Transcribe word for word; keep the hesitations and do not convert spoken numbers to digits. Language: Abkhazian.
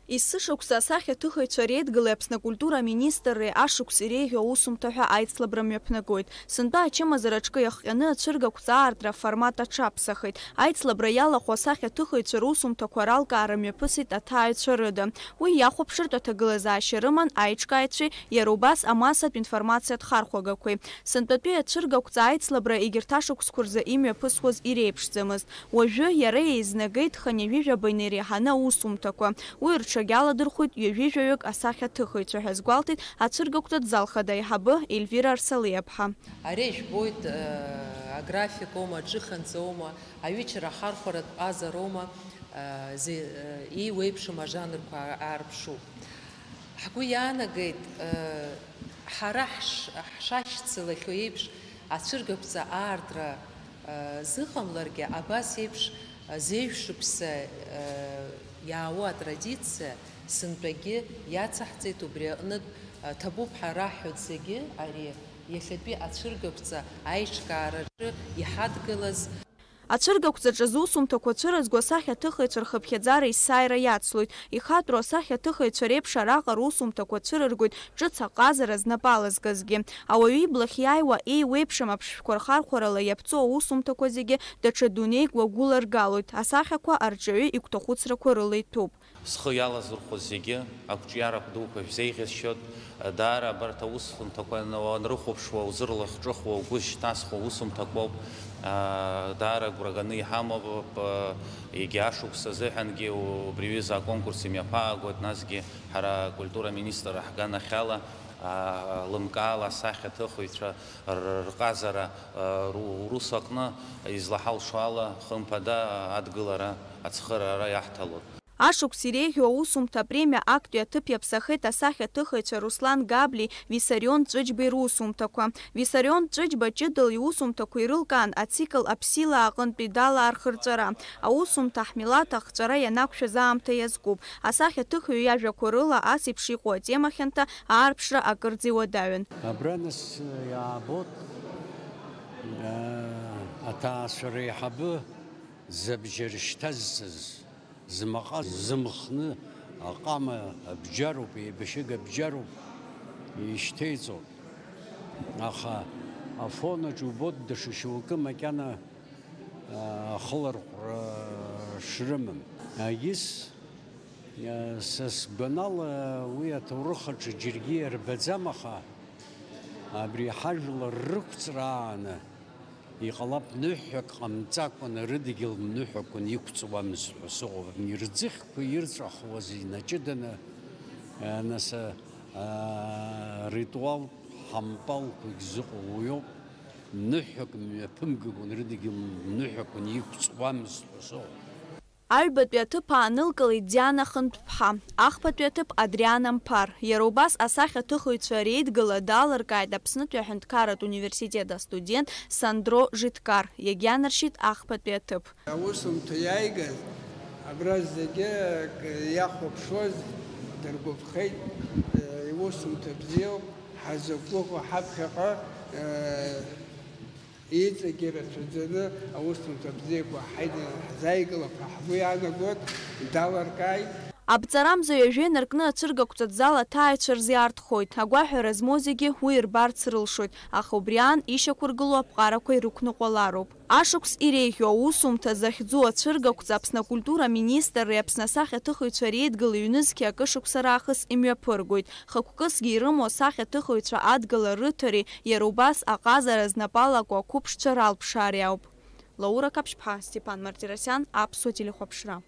Есышықәса асахьаҭыхыҩцәа реидгылеи Аԥсны акультура аминистрреи ашықәс иреиӷьу аусумҭа ҳәа аицлабра мҩаԥнагоит. Сынтәа ачымазара аҿкы иахҟьаны ацәыргақәҵа аартра аформат аҽаԥсахит. Аицлабра иалахәу асахьаҭыхыҩцәа русумҭақәа ралкаара мҩаԥысит аҭааҩцәа рыда. Уи иахәаԥшыртә аҭагылазаашьа рыман аиҿкааҩцәеи иара убас амассатә информациатә хархәагақәеи. Сынтәатәи ацәыргақәҵа аицлабра егьырҭ ашықәсқәа рзы имҩаԥысуаз иреиԥшӡамызт. Уажәы иара еизнагеит хынҩажәижәаба инареиҳаны аусумҭақәа. Уи рҽагьаладырхәит ҩажәижәаҩык асахьаҭыхыҩцәа ҳәа азгәалҭеит ацәыргақәҵатә зал хада аиҳабы Ельвира Арсалиаԥҳа. Ари жәбоит, э, аграфикоума, аџыханҵоума, аҩычара ахархәаратә ҟазароума, э, зе-, э, еиуеиԥшым ажанрқәа аарԥшуп. Ҳгәы иаанагеит, э, ҳара ҳш-, ҳшашьцылахьоу еиԥш ацәыргақәҵа аартра, э, зыҟамларгьы, абас еиԥш, э, зеижә шықәса, э, иаауа атрадициа сынтәагьы иацаҳҵеит, убри аҟнытә, э, ҭабуп ҳәа раҳҳәоит зегьы ари иахьатәи ацәыргақәҵа аиҿкаараҿы иҳадгылаз. Ацәыргақәҵаҿы зусумҭақәа цәырызго асахьаҭыхыҩцәа рхыԥхьаӡара есааира иацлоит. Ихатәроу асахьаҭыхыҩцәа реиԥш араҟа русумҭақәа цәырыргоит ҿыц аҟазара знапы алазгазгьы. Ауаҩы иблахь иааиуа еиуеиԥшым аԥшшәқәа рхархәарала иаԥҵоу аусумҭақәа зегьы даҽа дунеик уагәыларгалоит, асахьақәа арҿиаҩы игәҭахәыцрақәа рыла иҭәуп. Схы иалазырхәыз зегьы, ақәҿиарақәа дуқәа шәзеиӷьасшьоит. Даара абарҭ аусумҭақәа уанрыхәаԥшуа, узырлахҿыхуа, угәы зышьҭнасхуа усумҭақәоуп. Даара агәраганы иҳамоуп, егьи ашықәс азыҳәангьы убри аҩыза аконкурс имҩаԥаагоит, насгьы ҳара акультура аминистрра ҳганахьала, лымкаала асахьаҭыхыҩцәа р-, рҟазара, ру-, рус аҟны излаҳалшо ала, хымԥада адгылара, ацхыраара иаҳҭалоит. Ашықәс иреиӷьу аусумҭа апремиа актәи аҭыԥ иаԥсахеит асахьаҭыхыҩцәа Руслан Габли, Виссарион Ҵәыџьбеи русумҭақәа. Виссарион Ҵәыџьба ҷыдала иусумҭақәа ирылкаан ацикл Аԥсилаа аҟынтәи далаарх рҵәара. Аусумҭа ҳмилаҭ ахҵәара ианақәшәаз аамҭа иазкуп. Асахьаҭыхҩы иажәақәа рыла ас еиԥш иҟоу атема хьанҭа аарԥшра акырӡа иуадаҩын. Абра нас иаабоит, э, аҭаацәара аиҳабы зыбжьы рышьҭазҵаз. Змаҟа зымхны аҟама бџьаруп, еибашьыга бџьаруп ишьҭеиҵо. Аха афон аҿы убоит даҽа шьоукы макьана, а, ахыларҟәра шрымам. Егьыс, а, са сгәанала, уи аҭоурых аҿы џьаргьы иарбаӡам, аха абри ҳажәлар рықәҵра ааны Иҟалап, ныҳәак ҟамҵакәан, рыдгьыл ныҳәақәан иқәҵуамызт ҳәа сыҟоуп. Рӡыхьқәа ирҵәахуаз инаҷыданы, нас, а, ритуалтә ҳампалқәагь зыҟоу уиоуп. Ныҳәак мҩаԥымгакәан, рыдгьыл ныҳәақәан иқәҵуамызт ҳәа сыҟоуп. Аҩбатәи аҭыԥ аанылкылеит Диана Хынтәԥҳа, ахԥатәи аҭыԥ Адриан Амԥар. Иара убас асахьаҭыхыҩцәа реидгыла далыркааит Аԥснытәи аҳәынҭқарратә университет астудент Сандро Житкар, иагьианаршьеит ахԥатәи аҭыԥ. Аусумҭа иааигаз абра зегьы иахәаԥшуаз дыргәаԥхеит, иусумҭа бзиоуп, ҳазықәгәыӷуа ҳаԥхьаҟа, Иҵегьы рацәаӡаны аусумҭа бзиақәа ҳаидара ҳзааигылап ҳәа ҳгәы иаанагоит, далыркааит. Абҵарамза ҩажәа инаркны ацәыргақәҵатә зал аҭааҩцәа рзы иаартхоит. Агәаҳәара змоу зегьы уи ирбарц рылшоит, аха убри аан ишьақәыргылоу аԥҟарақәа ирықәныҟәалароуп. Ашықәс иреиӷьу аусумҭа захьӡу ацәыргақәҵа Аԥсны акультура аминистрреи Аԥсны асахьаҭыхыҩцәа реидгыла ҩнызқьи акы шықәса раахыс имҩаԥыргоит. Хықәкысгьы ирымоу асахьаҭыхыҩцәа адгыла рыҭареи иара убас аҟазара знапы алаку ақәыԥшцәа ралԥшаареи ауп. Лаура Қаԥшьԥҳа, Степан Мартиросиан, Аԥсуа телехәаԥшра.